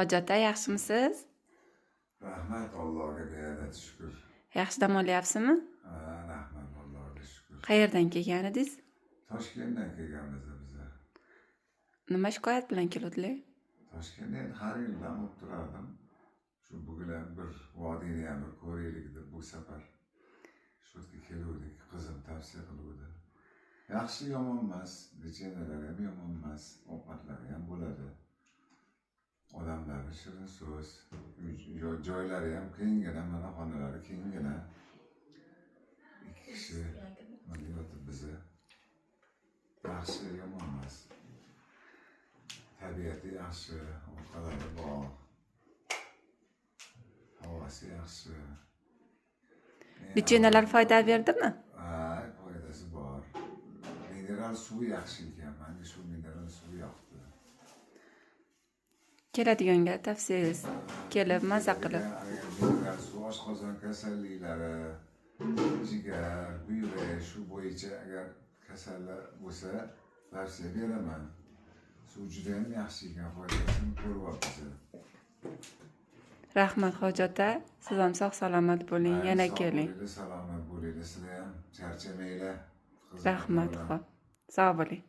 Hoji ota, yaxshimisiz? Rahmat Allohga beadad shukr. Yaxshi dam olyapsizmi? Ha, rahmat Allohga shukr. Qayerdan kelgan edingiz? Toshkentdan kelganmiz biza. Nima shikoyat bilan keluvdilar? Toshkentda endi har yil dam olib turardim. Shu bugun ham bir vodiyni ham bir ko'raylik deb bu safar shu yerga keluvdik. Qizim tavsiya qiluvdi. Yaxshi, yomon emas, pechenyelar ham yomon emas, ovqatlari ham bo'ladi. Odamlari shirin so'z, joylari ham kenggina, mana xonalari kenggina. Ikki kishi mana yotib biza. Yaxshi, yomon emas. Tabiati yaxshi, orqalari bor. Havosi yaxshi. Pechenyelar foyda berdimi? Ha, foydasi bor. Mineral suvi yaxshi ekan. Menga shu mineral suvi yoqdi. Keladiganga tavsiyangiz, kelib maza qilib. Agar mineral suv oshqozon kasalliklari, jigar, buyrak shu bo'yicha agar kasallar bo'lsa, tavsiya beraman. Suv juda ham yaxshi ekan, foydasini ko'ryapmiz. Rahmat, hoji ota, siz ham sog' salomat bo'ling, yana Sog' keling. bo'linglar, salomat bo'linglar, sizlar ham charchamanglar. Rahmat, bilan. Xo'p. Sog' bo'ling.